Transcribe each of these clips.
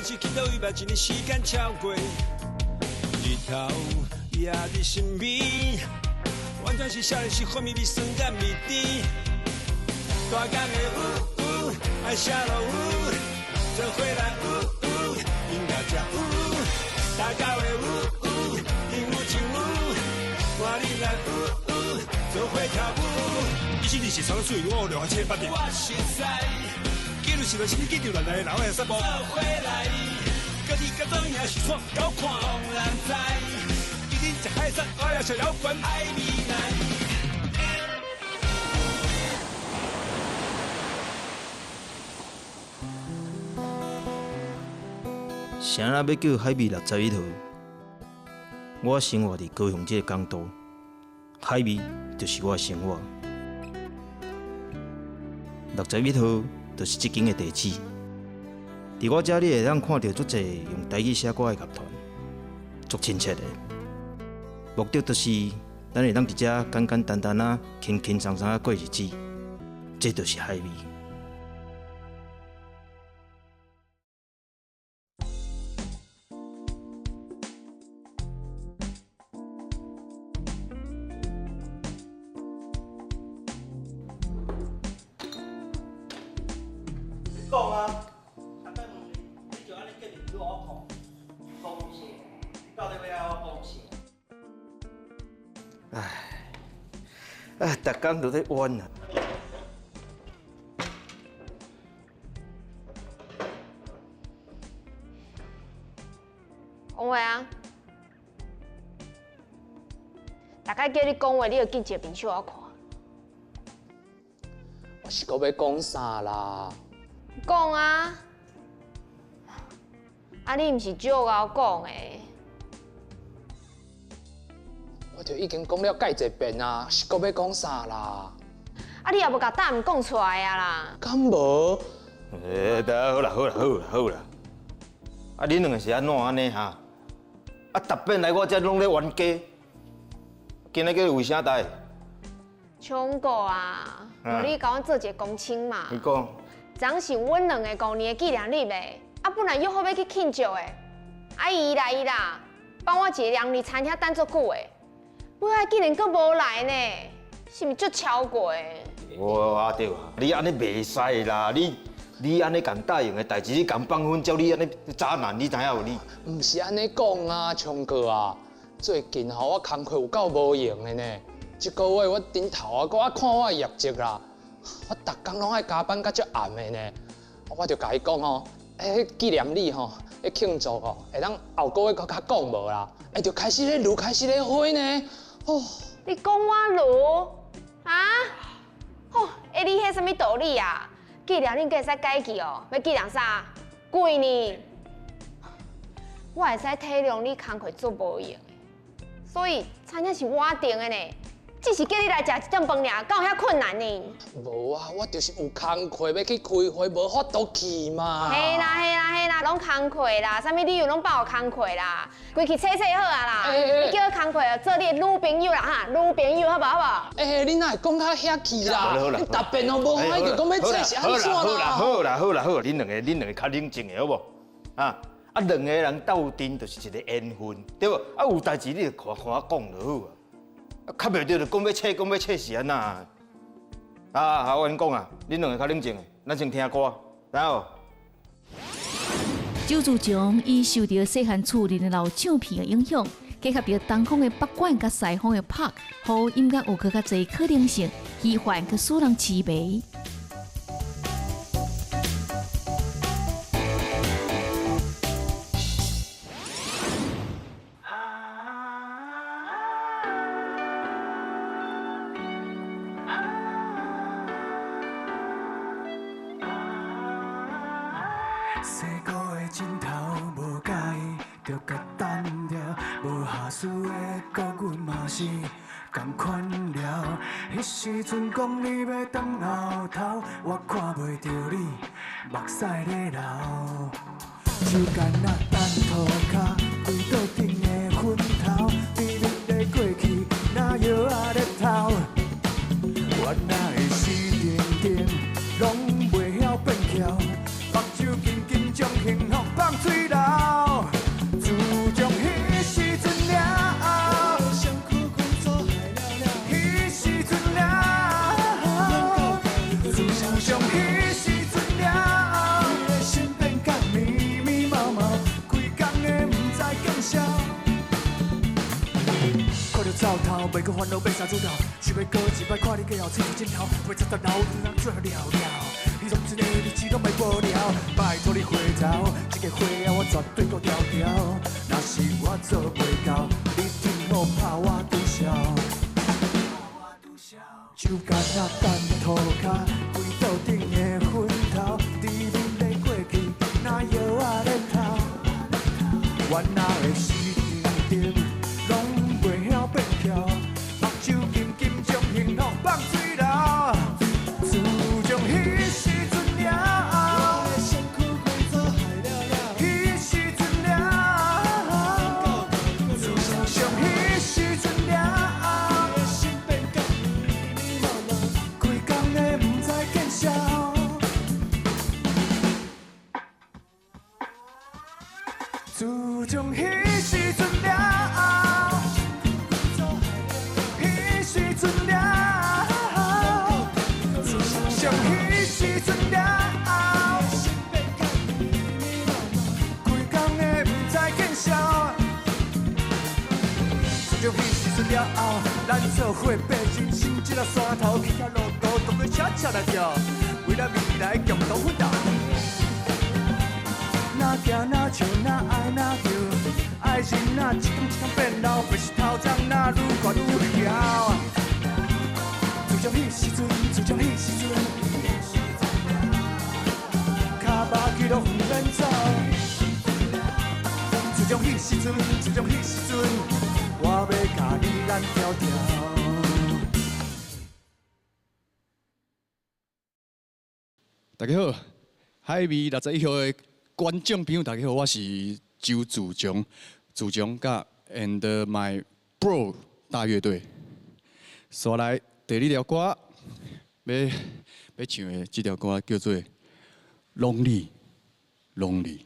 是去到伊捌一年时间超过，日头也伫身边，完全是少年时风味味酸甘味甜。大江的雾雾，爱写落雨，做伙来雾雾，音乐才有。大家的雾雾，应有尽有，换你来雾雾，做伙跳舞。124三水，五六七八。我实在，记录是来是你记住来来老的三做伙来，家己甲怎样是创搞看，当然知。今日食海产，我也食老悬。海味来。啥人欲叫海味61号？我生活伫高雄这个港都，海味就是我的生活。61号就是这间的地址。伫我遮，你会当看著足济用台语写歌的乐团，足亲切的。目的就是咱会当伫遮简简单单仔、轻轻松松仔过日子，这就是海味。讲啊！逐摆问你，你就按呢结面对我看，讲啥？你到底欲爱我讲啥？唉，唉，逐工都咧冤啊！讲话啊！大概叫你讲话，你就紧一个面笑我看。我是阁欲讲啥啦？讲啊！啊，你毋是少𠢕讲的。我就已经讲了介济遍啊，是阁欲讲啥啦？啊，你也无共答案讲出来啊啦？敢无？欸，得好啦，好啦，好啦，好啦。啊，恁两个是按怎按呢哈？啊，逐摆来我遮拢咧冤家，今日叫为啥代？聪哥啊，无你共阮做一个公亲嘛？你讲。昨是阮两个旧年的纪念日的，啊，本来约好欲去庆祝的，啊，伊啦伊啦，放我一个人伫餐厅等足久的，尾仔竟然阁无来呢，是毋是足超过的？我啊对啊，你按呢袂使啦，你按呢共答应的代志，你共放分，照你按呢渣男，你知影无你？毋是按呢讲啊，聪哥啊，最近吼我工课有够无闲的呢，这个月我顶头啊，阁爱看我的业绩啦。我逐工拢爱加班到足暗的呢，我就共伊讲吼，欸，纪念日吼，彼庆祝吼，会当后个月阁较讲无啦，欸，就开始咧撸，开始咧火呢，哦。你讲我撸啊？吼，欸，你彼啥物道理啊？纪念日阁会使改期哦？欲纪念啥？贵呢？我会使体谅你工课足无闲的，所以餐厅是我订的呢。只是叫你来食一顿饭尔，敢有遐困难呢？无啊，我就是有工课欲去开会，无法度去嘛。嘿啦嘿啦嘿啦，拢工课啦，啥物理由拢放予工课啦，规气切切好啊啦。你叫工课做你的女朋友啦哈，女朋友好无好无？欸，你哪会讲到遐去啦？你逐遍都无欢喜就讲欲切是按怎啦？好啦好啦好啦好啦，恁两个较冷静的好无？啊啊，两个人斗阵就是一个缘分，对无？啊，有代志你就看看我讲就好啊。啊，较袂著就讲欲切，讲欲切是按怎？啊，好，我跟你讲啊，恁两个较冷静的，咱先听歌，知无？周自强伊受著细汉厝里的老唱片的影响，结合著东方的北管佮西方的拍，予音乐有阁较济可能性，虚幻佮使人痴迷。细个的枕头无佮意，就共掸掉。无下事的国语嘛是仝款了。彼时阵讲你欲转后头，我看袂著你目屎咧流。手干若等涂跤，规桌顶的粉头，甜蜜的过去，若药仔咧偷。我哪会死定定，拢袂晓变巧。目睭紧紧将幸福放水。袂阁烦恼欲啥主头，想欲阁一摆看你过后喙舌枕头，袂插插流，人做了了。彼当阵的日子拢袂无聊，拜托你回头，这个岁仔我绝对阁牢牢。若是我做袂到，你天好拍我拄潲。就干焦等涂跤，规桌顶的粉头，甜面的过去，若药仔咧头，原来的时阵拢袂晓变巧，目睭金金将幸福放水流。自从彼时阵了后，彼时阵了后，自从彼时阵了后，规工的毋知见笑。自从彼时阵了后，彼时阵了后，自从彼时阵了后，规工的毋知见笑。自从彼时阵了后，咱做伙爬人生这个山头，去到路途，当作车车来跳，为咱未来共同奋斗。若行若笑若爱若叫，爱情若一天一天变老，白是头鬃若愈看愈囂。自从彼时阵，自从彼时阵，跤肉去拢毋免走。自从彼时阵，自从彼时阵，我欲共你咱条条。大家好，海味61号的观众朋友，大家好，我是周子强，子强佮 and my bro 大乐队。煞来第二条歌，欲唱的这条歌叫做《Lonely Lonely》。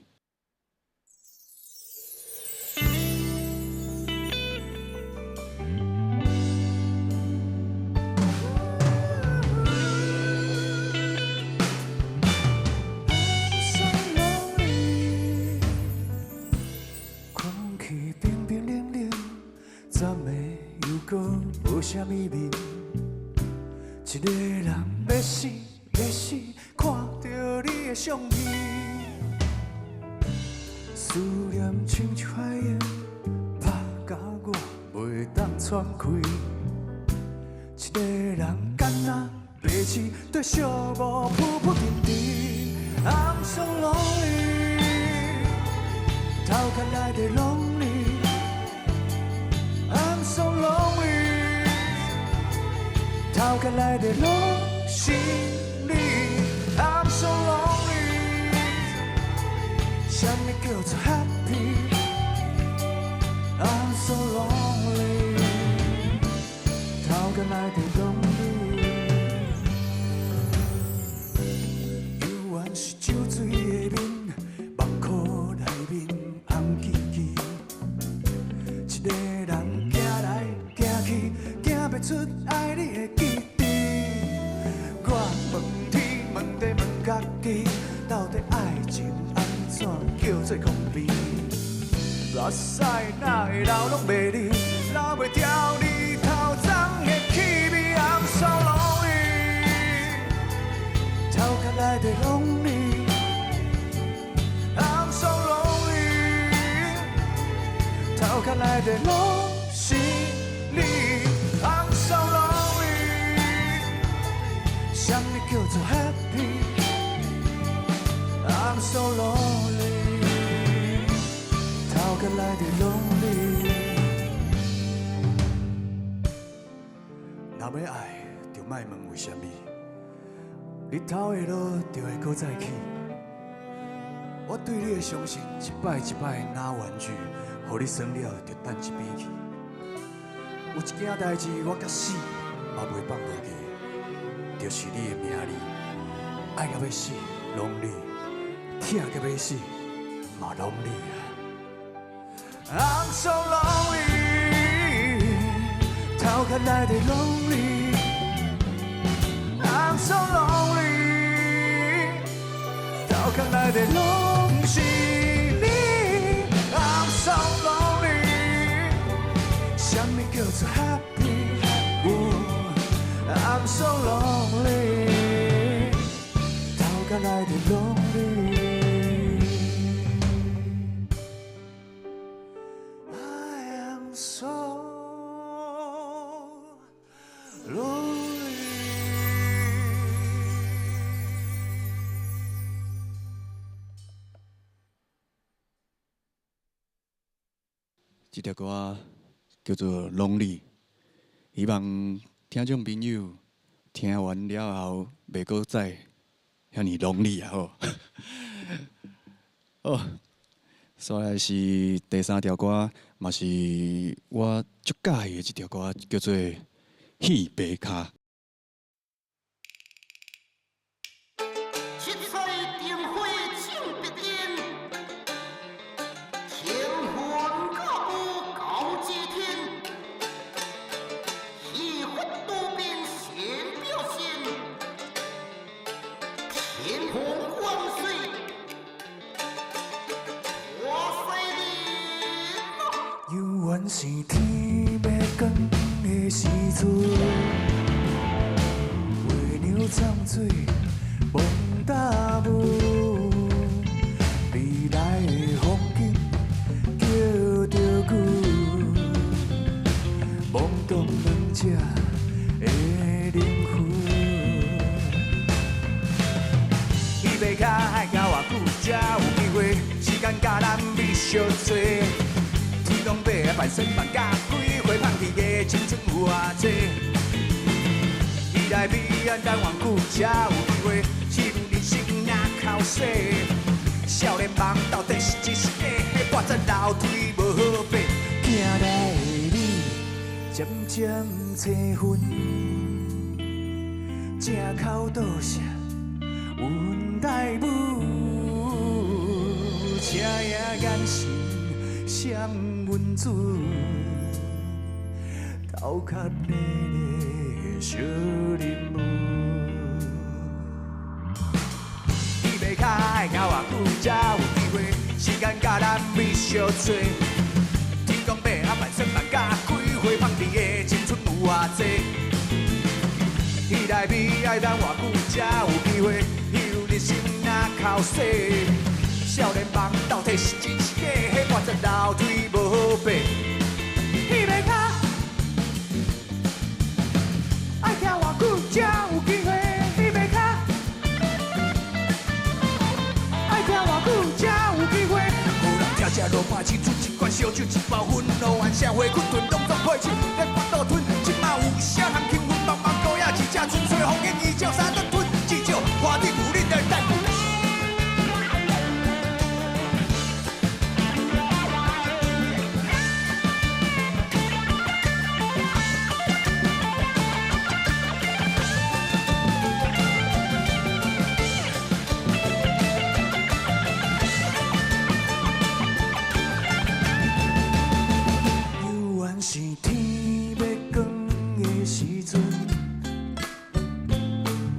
空气冰冰冷冷，怎会又阁无啥物面？一个人欲死欲死，看著你的相片，思念亲像海涌，拍甲我袂当喘气。一个人敢若白痴，对寂寞浮浮沉沉。I'm so lonely，头壳内底拢你。I'm so lonely，头壳内底拢是你。I'm so lonely，啥物叫做 happy？I'm so lonely，头壳内底拢你。犹原是酒醉的面，梦苦内面红记记。一个人行来行去，行袂出爱你的记忆。我问天问地问家己，到底爱情按怎叫做空悲？目屎哪会流拢袂离，留袂牢你头鬃的气味。I'm so lonely，头壳内底拢你。I'm so lonely，头壳内底拢是你。I'm so lonely，啥物叫做 happy？I'm so lonely，头壳内底拢你。若欲爱，就莫问为啥物。日头会落，就会阁再起。我对你的相信，一摆一摆若玩具，予你耍了就掷一边去。有一件代志，我到死嘛袂放袂记，就是你的名字。爱甲欲死，拢你；疼甲欲死，嘛拢你啊。I'm so lonely，头壳内底拢你。I'm so lonely，头壳内底拢是你。I'm so lonely，啥物叫做 happy？這條歌叫做《Lonely》，希望聽眾朋友聽完了後，袂閣再遐爾 lonely 啊！好，好，煞來是第三條歌，嘛是我足佮意的這條歌，叫做《戲白跤》。七彩燈火唱白煙，天雲高高接天，戲法多變現表現，天空萬水我西林。猶原是天欲光的時陣，月娘藏水蒙大霧，未來的風景叫著久，懵懂兩者的靈魂。戏袂跤愛行偌久才有機會？時間佮咱比相濟。天公伯啊，万生万甲几回放弃的青春有偌济？伊来比咱等偌久才有機會？試問人生若哭死，少年夢到底是真是假？彼半層樓梯無好爬。行來的你，漸漸青昏，正口倒写阮台语，请影眼神闪阮准，头壳咧咧相认无。戏袂跤爱行偌久才有機會？時間佮咱比相濟。天公伯啊，萬生萬甲幾回放棄的青春有偌濟？彼來比愛等偌久才有機會？彼有人生若哭死，少年夢到底是真是假？彼半層樓梯無好爬。戲袂跤，愛行偌久才有機會？戲袂跤，愛行偌久才有機會？無人聽這落拍青春一罐燒酒一包薰，路岸社會困頓攏總配手，咧腹肚吞。這馬有啥人興奮？茫茫高野一只純粹風景，伊照三頓吞，至少花頂有恁的等。猶原是天欲光的時陣，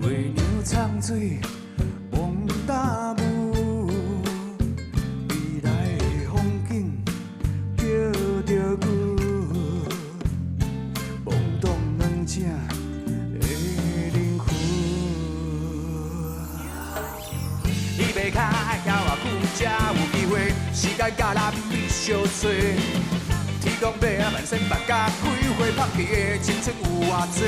月娘藏水蒙大霧，未來的風景叫著久，懵懂兩者的靈魂。戏袂跤愛行偌久才有機會？時間佮咱比相濟。天公伯啊，萬生萬甲幾回放棄的青春有偌濟？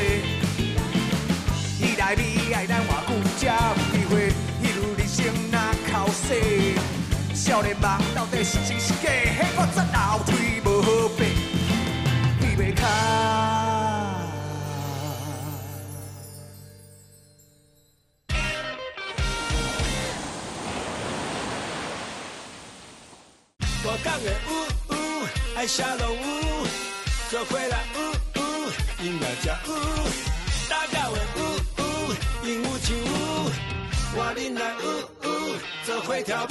彼來比愛等偌久才有機會？彼有人生若哭死，少年夢到底是真是假？彼半層樓梯無好爬。戲袂跤。大港的有有，爱啥拢有，做伙来有有，音乐才有。打狗的有有，应有尽有，换恁来有有，做伙跳舞。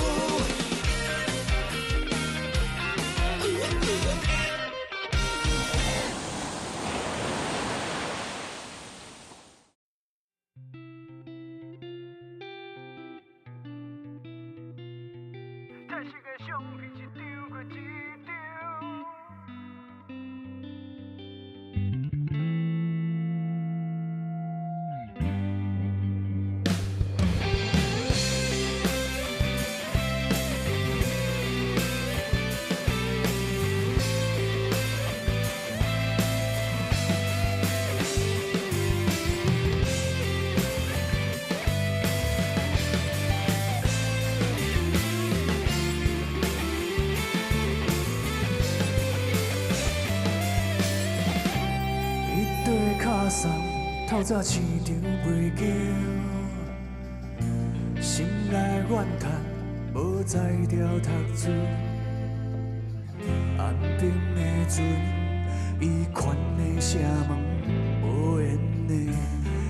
彩色的相片一張過一張。透早市场袂叫，心内怨叹无才调读书，安平的船，伊款的城门无缘的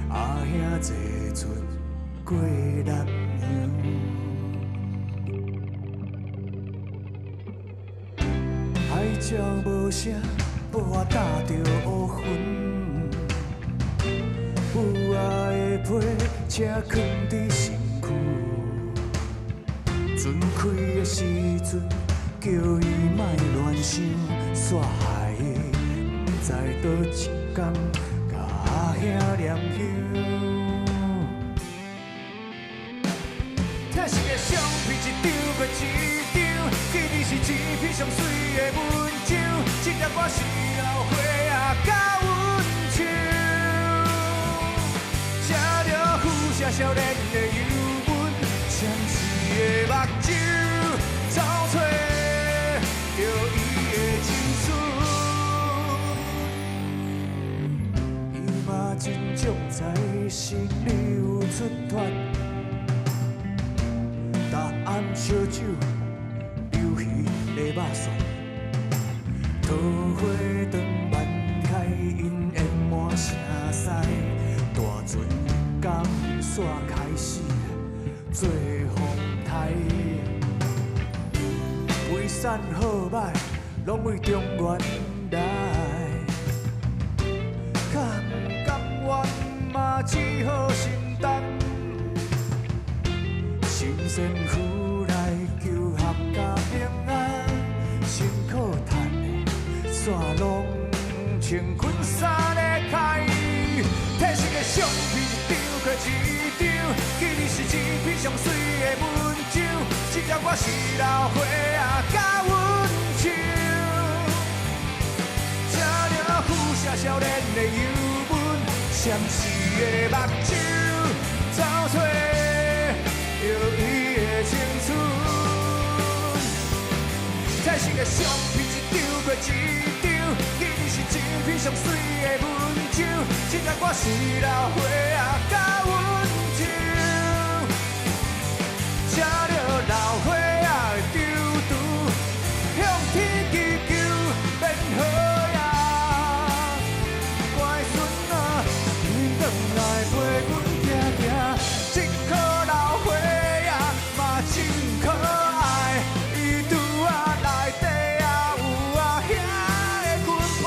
阿兄坐船过南洋。海鸟无声，报我打著乌云。母仔的皮车囥伫身躯，船开的时阵，叫伊莫乱想，煞害伊毋知佗一工共阿兄念香。疼惜的相片一张过一张，记得是一篇上媠的文章。这条歌是老岁仔佮阮唱，写着富写少年的油温，相思的目睭，走找著伊的青春。伊嘛真足知心里有出脱，逐暗烧酒，流鱼的肉蒜。桃花长万开，因缘满城西。大船江煞开始做风台，遗产好歹拢为中原来，较毋甘愿嘛只好承担。神仙妇来求合甲平安，辛苦趁的煞拢穿裙衫咧开。褪色的相片一张过一张，记得是一篇上媠的文章。这条歌是老岁仔佮阮唱，写着富写少年的油温，相思的目睭，走找著伊的青春。褪色的相片一张过一张，记得是一篇上媠的文章。这条歌是老岁仔佮阮唱，写着老岁仔的忧愁，向天祈求变好呀。乖孙仔，你转来陪阮行行，这颗老岁仔嘛真可爱，伊拄仔内底啊有阿兄的军牌。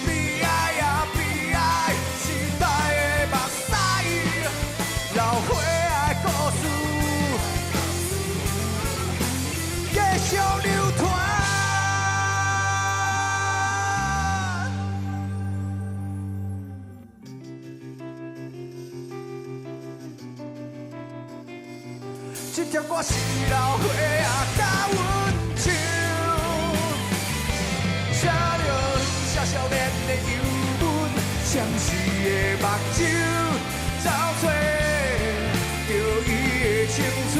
悲哀啊悲哀，时代的目屎，老岁仔的故事继续流传。这条歌是老岁仔佮阮唱，写着写少年的油温，相思的目睭，走找著伊的青春。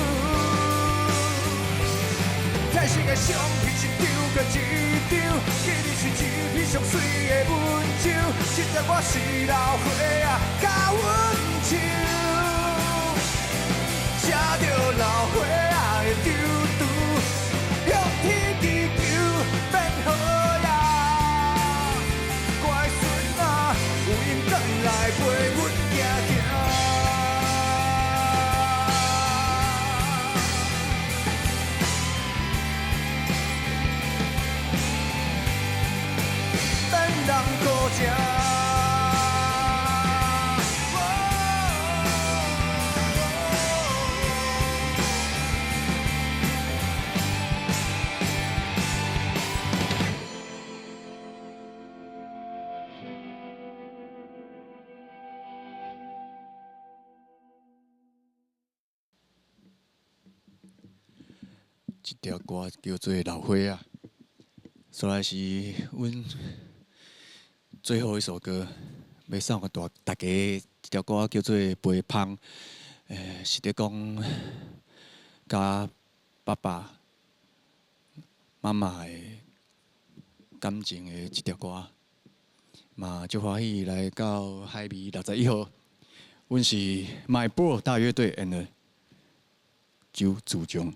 褪色的相片一张过一张，记得是一篇上媠的文章。这条歌是老岁仔佮阮唱，写着老岁仔的忧愁，向天祈求变好呀。乖孙仔，有闲转来陪阮行行。免人苦情。这条歌叫做《老岁仔》，煞来是阮最后一首歌，欲送予大家。这条歌叫做《陪芳》，是咧讲佮爸爸妈妈的感情的这条歌，嘛足歡喜來到海味61號。阮是 My Bro 大樂隊 and 周子強，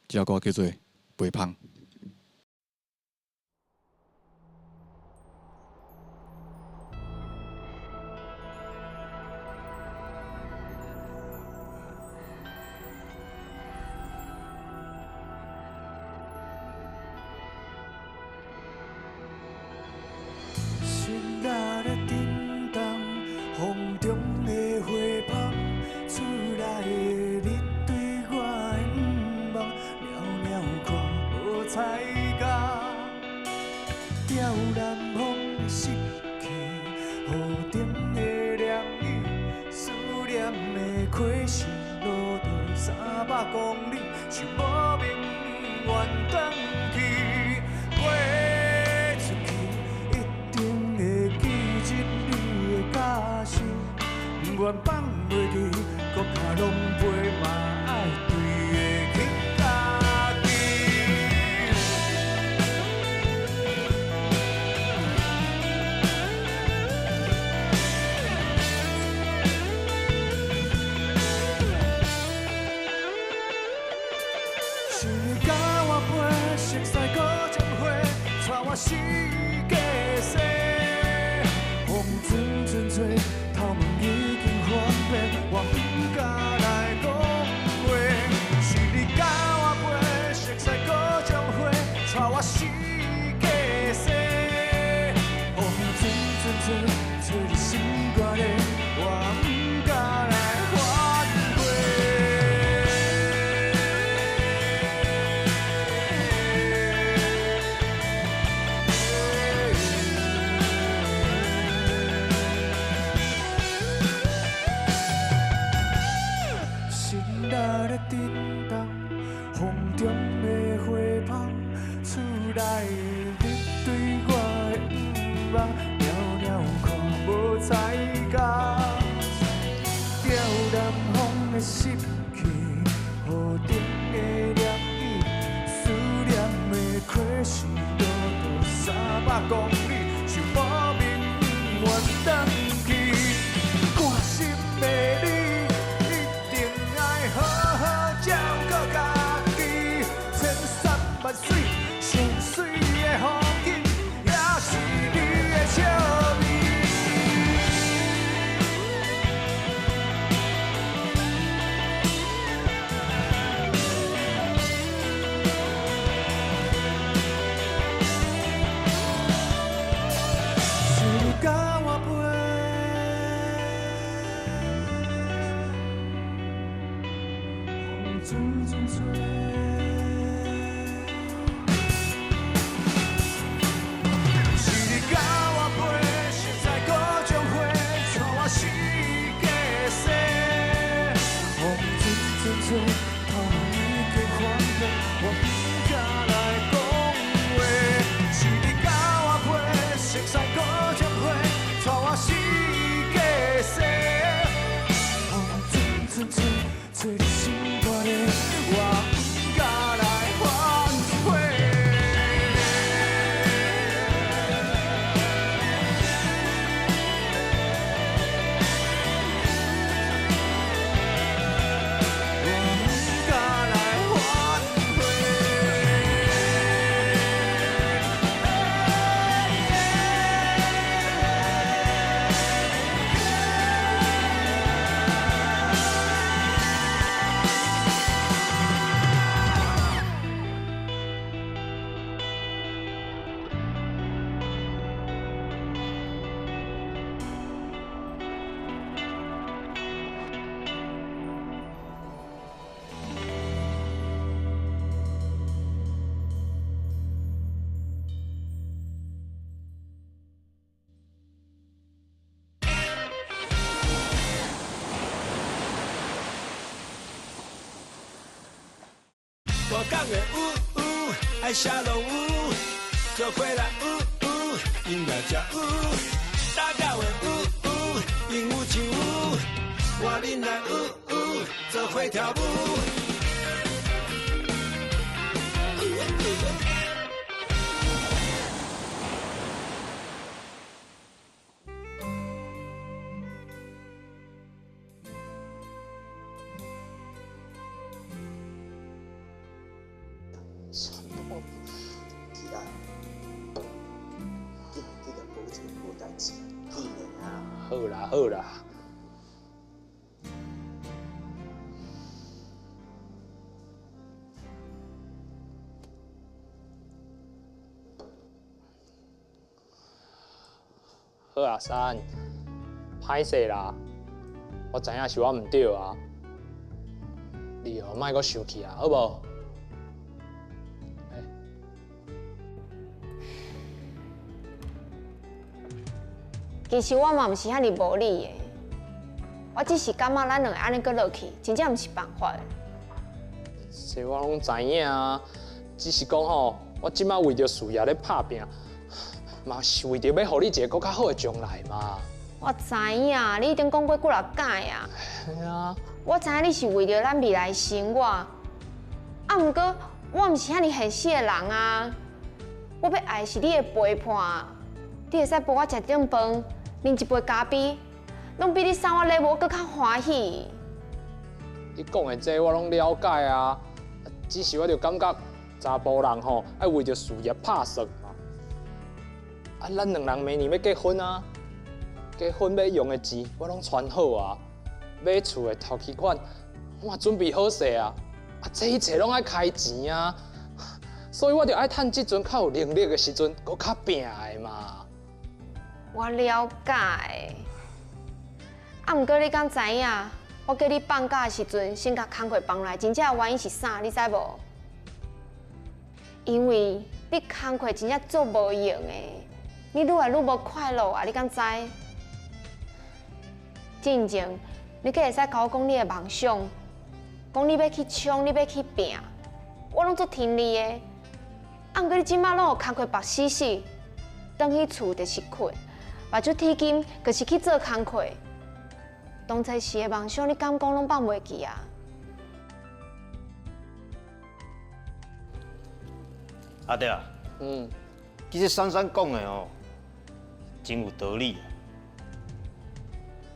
這首歌叫做《陪伴》。心内咧震動，風中的花香，厝內的你對我的向望，裊裊看無彩虹。吊南風的濕氣，雨頂的涼意，思念的溪線路途300公里，想無明願轉去，飛出去。不願放袂記，閣較狼狽嘛愛對得起家己。是你教我飞，熟似古情花，带我四界踅。風陣陣吹，頭毛已經翻白，我不敢來講話。是你教我飛，熟似古情花，帶我四界踅。風陣陣吹，吹入心肝裡，我不敢來反悔。心內咧震動，風中的花香，厝內的你對我的向望，裊裊看無彩虹。吊南風的濕氣，雨頂的涼意，思念的溪線路途300公里，想無明願轉去，掛心的你。一定愛好好照顧家己，千山萬水，上水的風景，也是你的笑面。是你教我飞，风阵阵吹。是你教我飞，熟似古情花，带我四界踅。风阵阵吹，头毛已經翻白，我不敢來講話。是你教我飛，熟似古情花，帶我四界踅。風陣陣吹，吹入心肝裡，我不敢來反悔。我不敢來反悔。大港的有有，爱啥拢有，做伙来有有，音乐才有。打狗的有有，应有尽有，换恁来有有，做伙跳舞。好啦好啦。好啊，珊，歹势啦，我知影是我毋对啊，你哦莫阁生气啊，好无？其实我嘛毋是遐尔无理的，我只是感觉咱两个按呢阁落去，真正毋是办法。这我拢知影啊，只是讲吼，我这摆为著事业咧拍拚。嘛是为著欲予你一个阁较好的将来嘛。我知影，你已经讲过几若摆啊。系啊。我知影你是为著咱未来生活，啊，毋过我毋是遐尔现实的人啊。我欲爱是你的陪伴，你会使陪我食顿饭，啉一杯咖啡，拢比你送我礼物阁较欢喜。你讲的这我拢了解啊，只是我就感觉查埔人吼爱为著事业拍算。啊，咱两人明年欲结婚啊，结婚欲用的钱我拢存好啊，买厝的头期款我嘛准备好势啊，啊，这一切拢爱开钱啊，所以我就爱趁这阵较有能力的时阵，阁较拚的嘛。我了解，啊，毋过你敢知影，我叫你放假的时阵，先共工课放来，真正的原因是啥？你知无？因为你工课真正足无用的。你愈来愈无快乐啊！你敢知？进前你阁会使共我讲你的梦想，讲你欲去冲，你欲去拚，我拢足听你的。啊，毋过你这摆拢予工课缚死死，转去厝就是睏，目睭铁金就是去做工课。当初时的梦想，你敢讲拢放袂记啊？阿对啊，其实珊珊讲的哦，真有道理。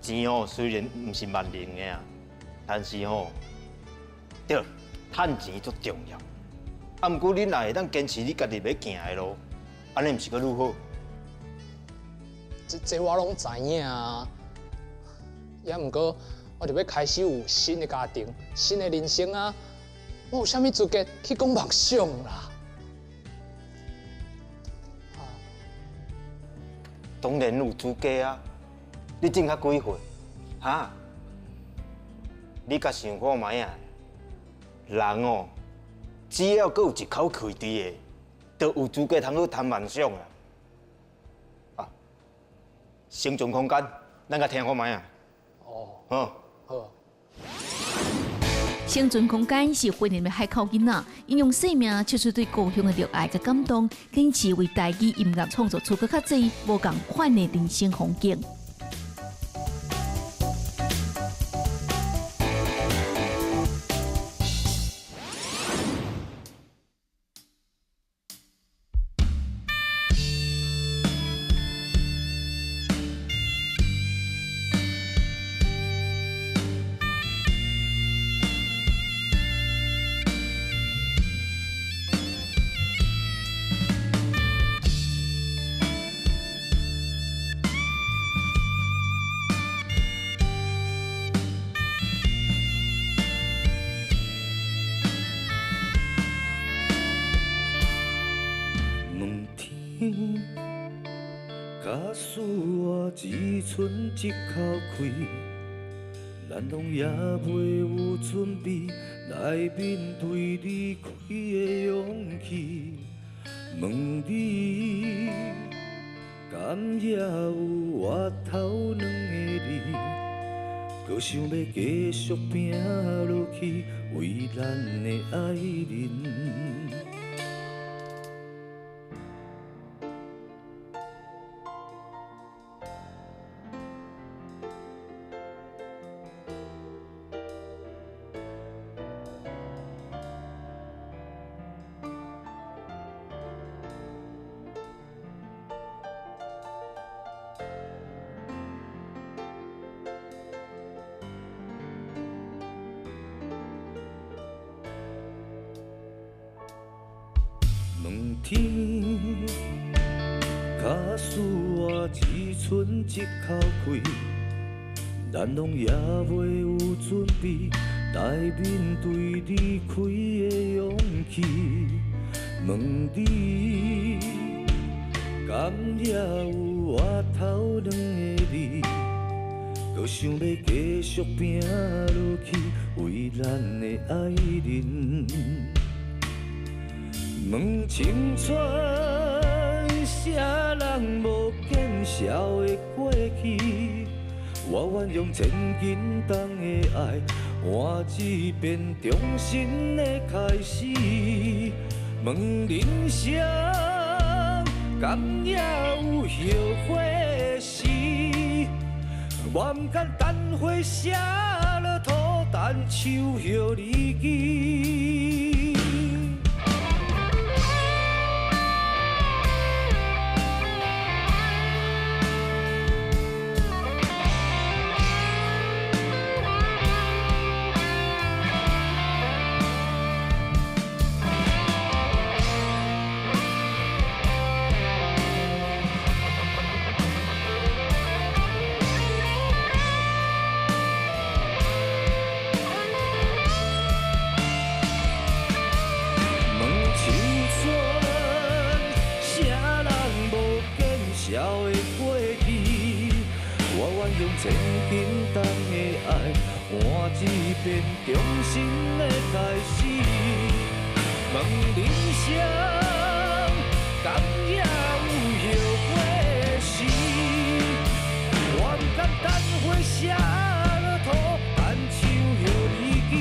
钱哦，虽然毋是万能的啊，但是吼，对，趁钱足重要。啊，毋过你若会当坚持你家己欲行的路，按呢毋是阁愈好？这我拢知影啊。也毋过，我就欲开始有新的家庭、新的人生啊！我有啥物资格去讲梦想啦？当然有资格啊！你这才几岁？哈？你较想看觅啊？人哦，只要阁有一口气伫的，就有资格通去谈梦想啊！啊，生存空间，咱共听看觅啊！哦，好。生存空间是婚姻的海口囡仔，𪜶用生命唱出对故乡的热爱佮感动，坚持为台语音乐创作出阁较济无仝款的人生风景。假使我只剩一口气，咱拢犹未有准备来面对离开的勇气。问你，敢犹有活头两个字，阁想欲继续拚落去，为咱的爱人。问天，假使我只剩一口气，咱攏猶未有準備來面對離開的勇氣。問你，敢猶有我頭兩个字？閣想欲繼續拼落去，為咱的愛人。問青春，啥人無見笑的過去？我願用千斤重的愛，換一遍重新的開始。問人生，敢猶有後悔時？我毋甘等花谢落土，等树叶离去。千斤重的愛，換一遍重新的開始。問人生，敢猶有後悔時？我毋甘等花謝落土，等樹葉離去。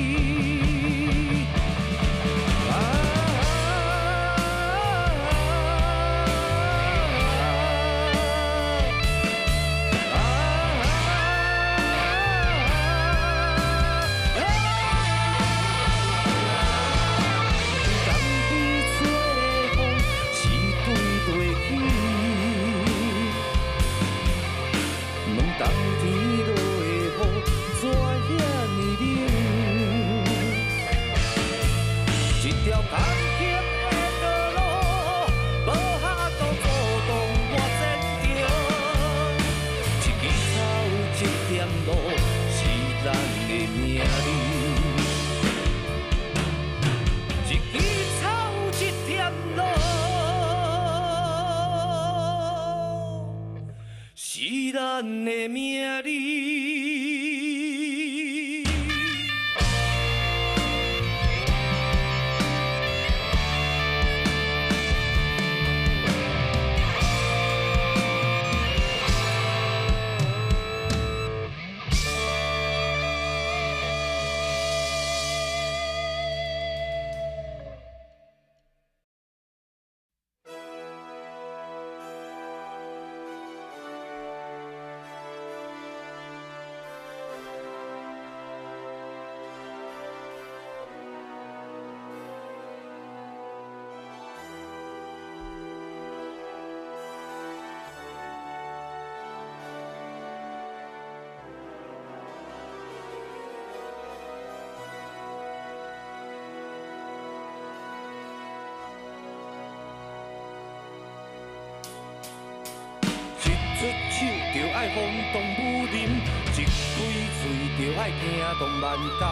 出手就愛風動武林，一開嘴就愛驚動萬教，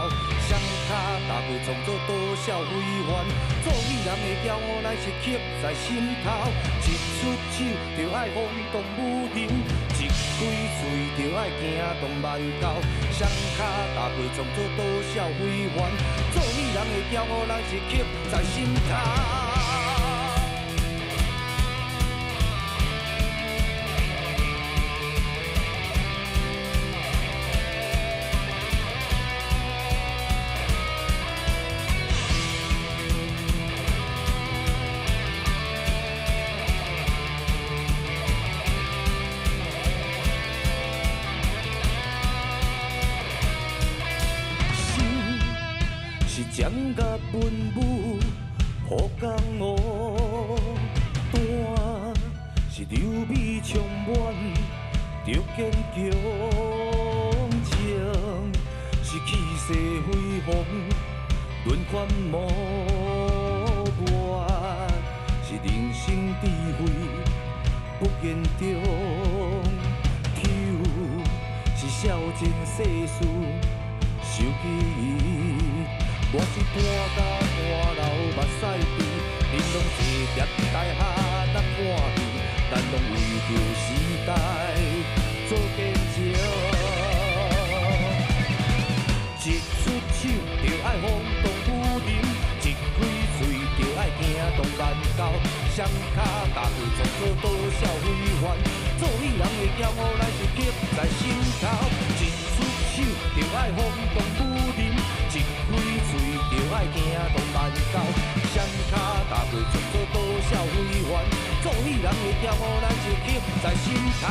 雙跤踏過創作多少非凡，做艺人的驕傲乃是刻在心頭。一出手就愛風動武林，一開嘴就愛驚動萬教，雙跤踏過創作多少非凡，做艺人的驕傲乃是刻在心頭。掌甲文武破江湖，单是流美充满着坚强情，是气势非凡，轮番无完，是人生智慧不言中，抽是孝真三事受记忆。我是搬家搬流目屎滴，恁拢坐踮台下若看戏，咱拢为著时代做见证。一出手就爱轰动武林，一开嘴就爱惊动万教，双跤踏过创作多少非凡，做戏人的骄傲咱是刻在心头。一出手就爱轰动武林，一开嘴就爱惊动万教，双跤踏过创作多少非凡，做戏人的骄傲咱是刻在心头。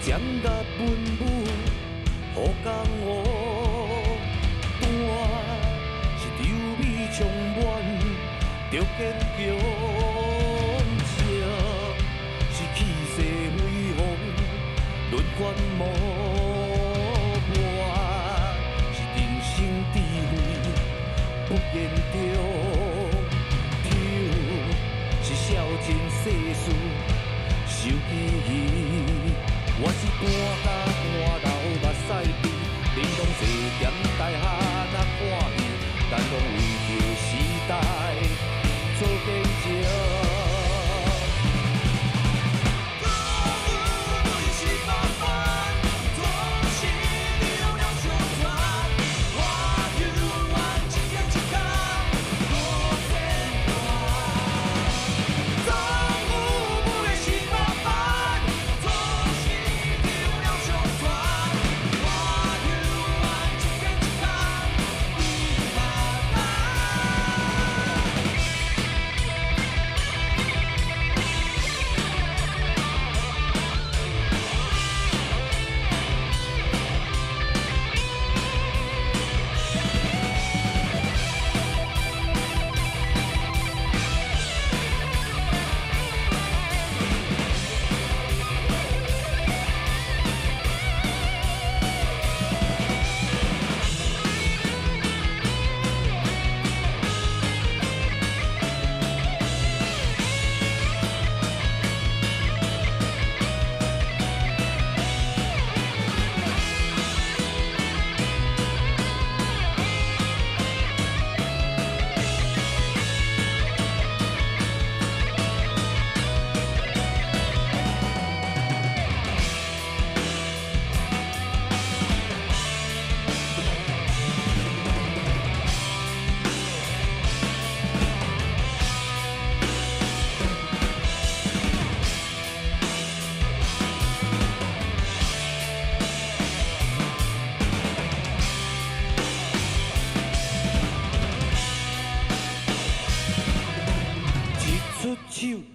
掌握文武好江湖，单是张美充满着坚强，笑是气势辉煌轮番无伴，是人生智慧不言中，抽是孝尽世事受记忆。我是搬家搬流目屎滴，恁拢坐踮台下若看戏，咱拢为著时代做见证。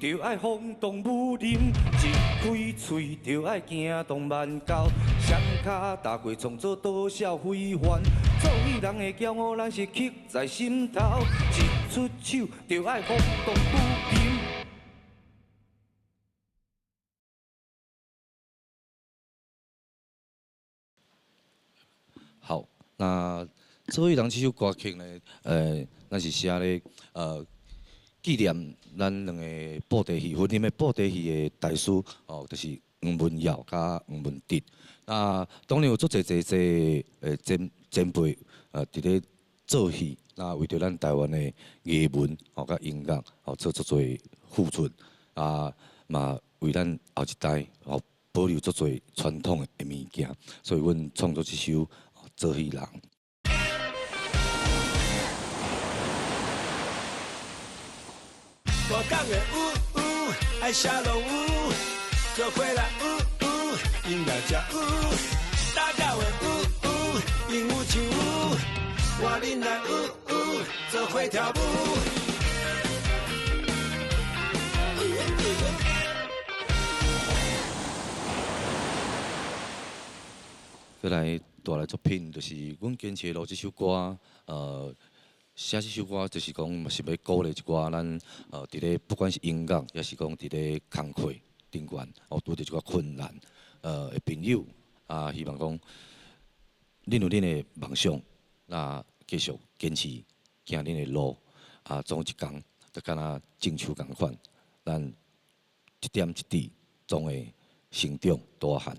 就爱轰动武林，一开嘴就爱惊动万教，双跤踏过创作多少非凡，做戏人的骄傲咱是刻在心头，一出手就爱轰动武林。好，那做戏人这首歌曲呢，咱是写咧，纪念咱两个布袋戏，云林的布袋戏的大师哦，就是黄文耀佮黄文哲。那当然有足济济济前辈伫咧做戏，那为著咱台湾的艺文哦佮音乐哦做足济付出，啊嘛为咱后一代哦保留足济传统的物件，所以阮创作这首《做戏人》。大港的有有，爱啥拢有，做伙来有有，音乐才有。大家的有有，应有尽有，我恁来有有，做伙跳舞。过来带来作品，就是阮坚持的路这首歌，写这首歌就是讲，嘛是欲鼓励一寡咱伫咧不管是音乐，抑是讲伫咧工课顶悬，哦，拄著一寡困难，的朋友，啊，希望讲恁有恁的夢想，那繼續堅持行恁的路，啊，總有一工，就敢若種樹仝款，咱一點一滴總會成長大漢。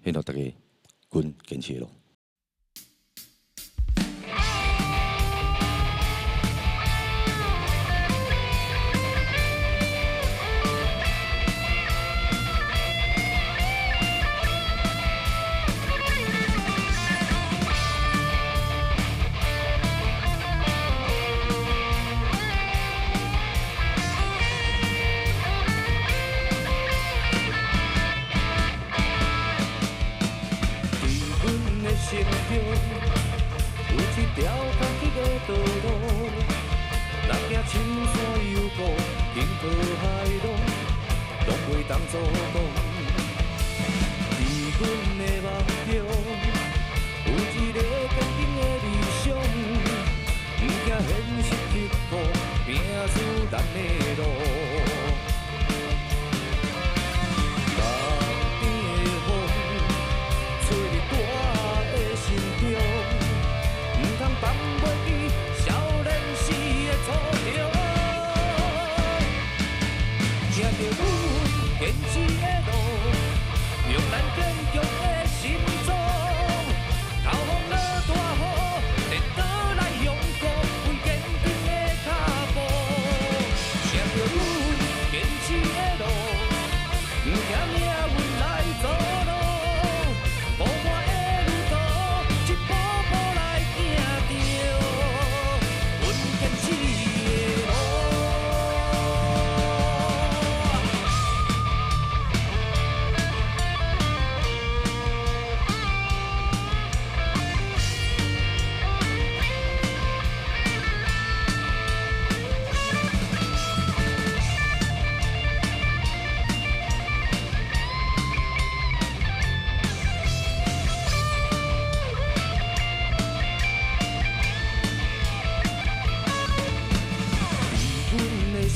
希望大家阮堅持的路。心中有一條牽急的道路，若行深山幽谷，驚濤駭浪，攏袂當阻擋。佇阮的夢中，有一個堅定的理想，毋驚現實刻苦，拼出咱的路。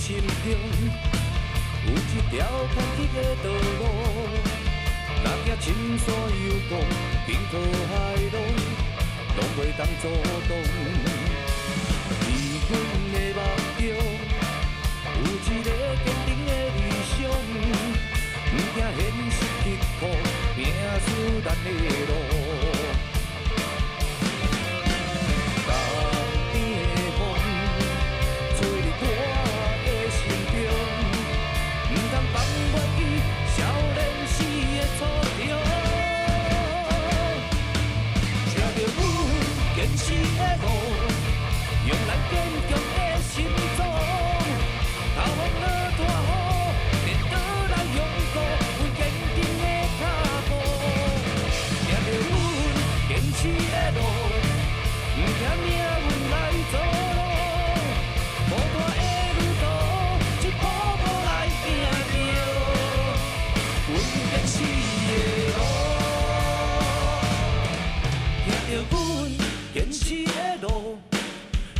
心中有一條牽急的道路，若行深山幽谷，驚濤駭浪，攏袂當阻擋。佇阮的夢中，有一個堅定的理想，毋驚現實刻苦，拼出咱的路。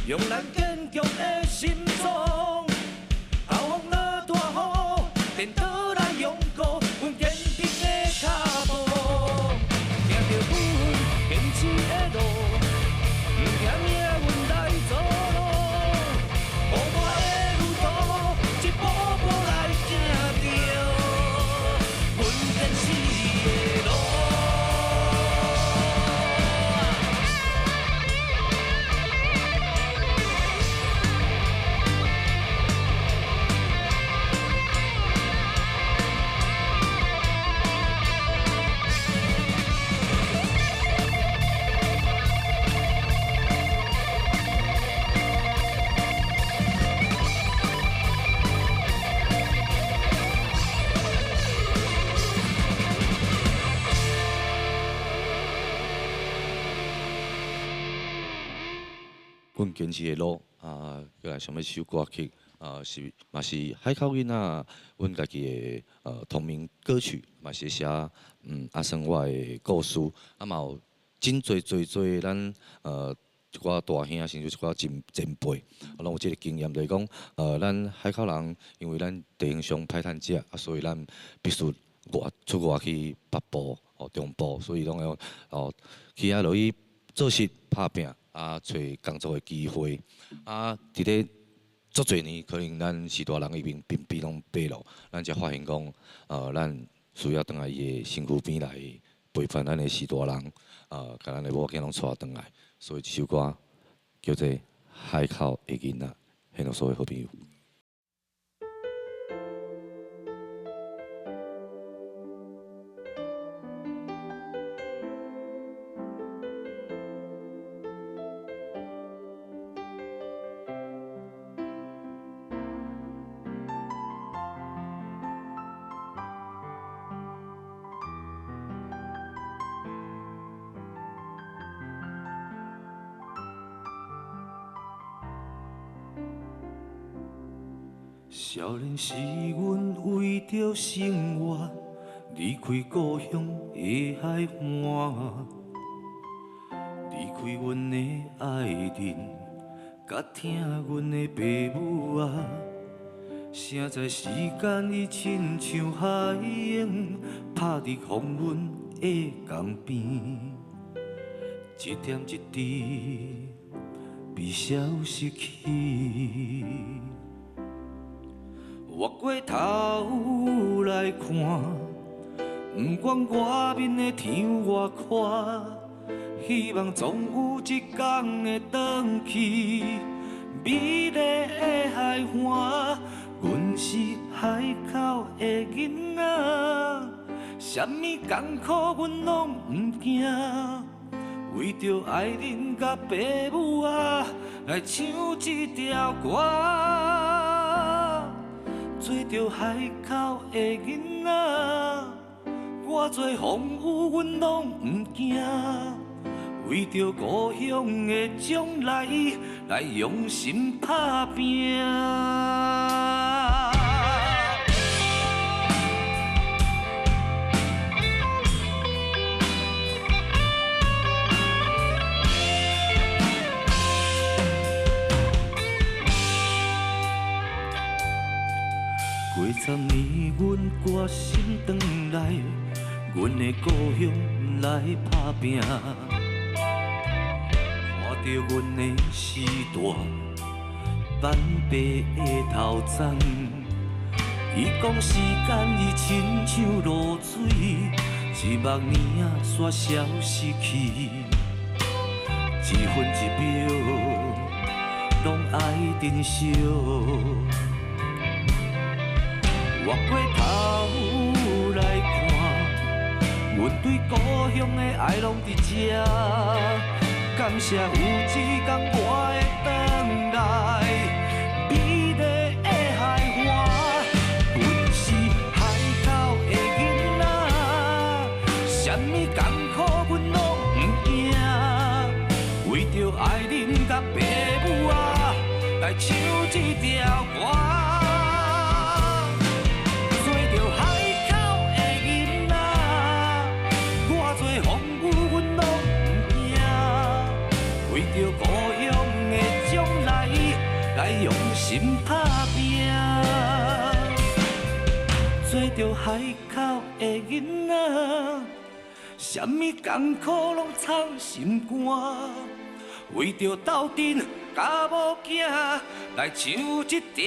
用咱堅強的心臟，後風落大雨，顛倒來勇過，阮堅定的腳步，行著阮堅持的路，毋驚命運來阻路，孤單的旅途，一步步來行著，阮堅持的路。阮堅持的路啊，閣來想欲一首歌曲啊，是嘛是海口囡仔，阮家己的同名歌曲，嘛是寫阿生我的故事，啊嘛有真濟濟濟咱一寡大兄，甚至一寡前輩，攏有這個經驗，就是講咱海口人，因為咱地形上歹趁食，啊，所以咱必須外出外去北部哦中部，所以攏會哦去遐落去做事拍拚啊，揣工作的機會啊，佇咧足濟年，可能咱序大人已經鬢邊攏白咯，咱才發現講，咱需要轉來伊的身軀邊來陪伴咱的序大人，共咱的某囝攏帶轉來，所以這首歌叫做《海口的囡仔》，獻予所有好朋友。少年時，阮為著生活離開故鄉的海岸，離開阮的愛人，佮疼阮的爸母啊。誰知時間伊親像海湧，拍佇風雲的江邊，一點一滴被消失去。回過頭來看，不管外面的天偌寬，希望總有一天會轉去美麗的海岸。阮是海口的囡仔，啥物艱苦阮攏毋驚，為著愛人佮爸母啊，來唱這條歌。做著海口的囡仔，偌濟風雨阮攏毋驚，為著故鄉的將來，來用心打拼。過十年，阮決心轉來，阮的故鄉來打拼。看著阮的时代斑白的头鬃，伊讲时间伊亲像露水，一目年仔煞消失去，一分一秒攏爱珍惜。回过头来看，阮對故鄉的愛攏佇這。感謝有一天我會轉來美麗的海岸。阮是海口的囡仔，啥物艱苦阮攏毋驚，為著愛人佮爸母啊，來唱這條歌。用心打拼，做著海口的囡仔，啥物艰苦攏藏心肝，為著鬥陣佮某囝來唱這條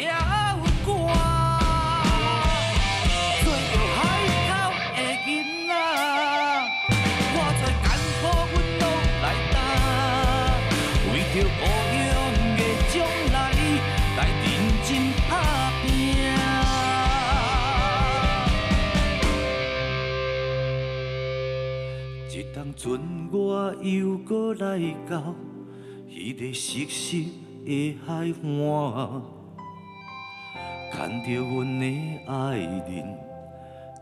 歌。做著海口的囡仔，偌濟艱苦阮攏來擔，為著故鄉的將來。來認真打拼。這當陣我又閣來到彼个熟悉的海岸，牽著阮的愛人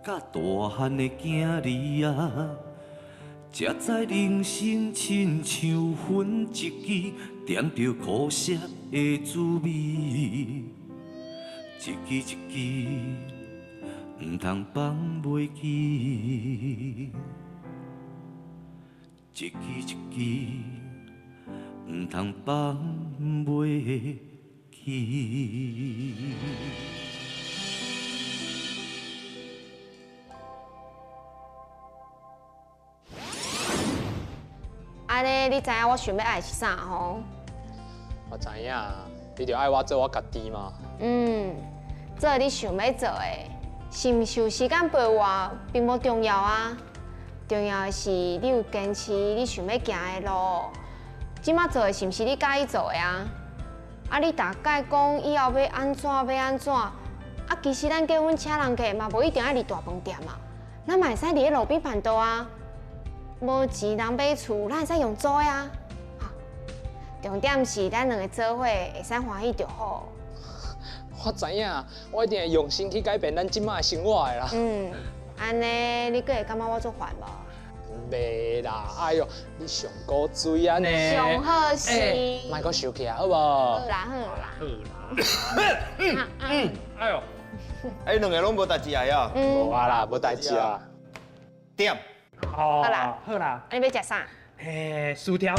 佮大漢的囝兒啊，才知人生親像分一支點著苦澀的滋味，一支一支，毋通放袂記，一支一支，毋通放袂記。知影我想欲愛的是啥吼？我知影，你就愛我做我家己嘛。嗯，做你想欲做的，受毋受時間陪我並無重要啊。重要的是你有堅持你想欲行的路。這馬做的是毋是你佮意做的啊？啊，你大概講以後欲按怎欲按怎？啊，其實咱結婚請人客嘛，無一定愛佇大飯店嘛，咱嘛會使佇咧路邊辦桌啊。無錢人買厝，咱會使用租的啊。重點是咱兩个做伙會使歡喜就好。我知影，我一定會用心去改變咱這馬的生活的啦。嗯，按呢，你閣會感覺我足煩無？袂啦，哎喲，你上古錐按呢。上好是。莫閣生氣啊，好無？好啦好啦。好啦。嗯，哎喲，哎，兩个攏無代誌啊？無啊啦，無代誌啊。點。好啦好啦。啊，你欲食啥？嘿，薯條。